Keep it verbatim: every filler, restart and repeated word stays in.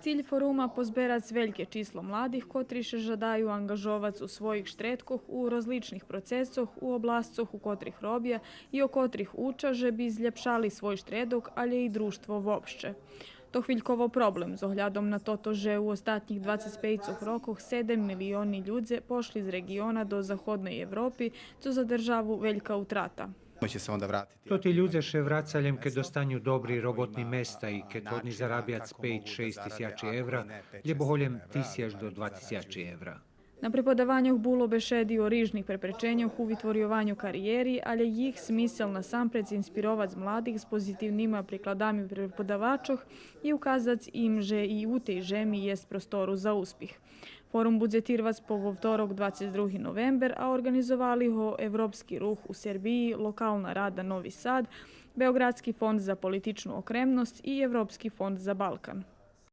Циль форума позберац вельке число младих котри ше жадаю анґажовац у своїх штредкох у розличних процесох, у обласцох у котрих робя и о котрих уча, же би злєпшали свой штредок, алє и дружтво вообще. То хвильково проблем, з оглядом на тото же у остатнїх двацец пейцох рокох седем милиони людзе пошли з реґиона до заходней Европи, цо за державу велька утрата. Тоти людзе ше враца лєм кед достаню добри роботни места и кед годни зарабяц пейц, шейсц тисячи евра, лєбо голєм тисяч до два тисячи евра. На преподаваньох було бешеди о рижних препреченьох у витворйованю кариєри, алє їх смисел насампредз инспировац младих з позитивнима прикладами преподавачох и указац им же и у тей жеми єст простору за успих. Форум будзе тирвац по вовторок, двацец други новембер, а орґанизовали го Европски рух у Сербиї, Локална рада Нови Сад, Беоґрадски фонд за политичну окремносц и Европски фонд за Балкан.